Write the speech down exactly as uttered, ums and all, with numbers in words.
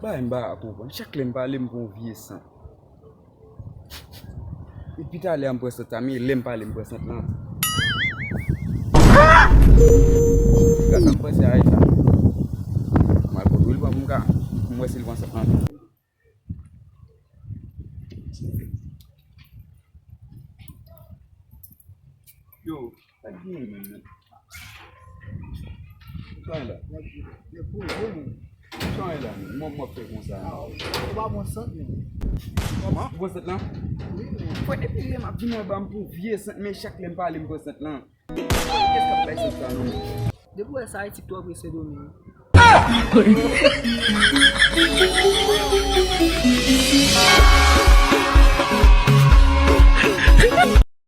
Bagay m pa ka konprann. Chak lè m pale, m pran yon vye sant. Epi talè a m pran sant la, men lè m pale, m pran sant lan. Gad sa m panse a sa. M al kontwole l pou m ka, pou m wè si l pran sant lan. Yo, sa k gen menm? Sa la. Sa ye la menm? Mwen, mwen fè konsa. Ou pa bon sant menm. Kòman? Bon sant lan? Wi, men. Fò depi lè m ap vin anba m pou vye sant, men chak lè m pale m bon sant lan. Kiyès k ap bay sant sa non? Depi w wè sa, Ayiti twò prese domine.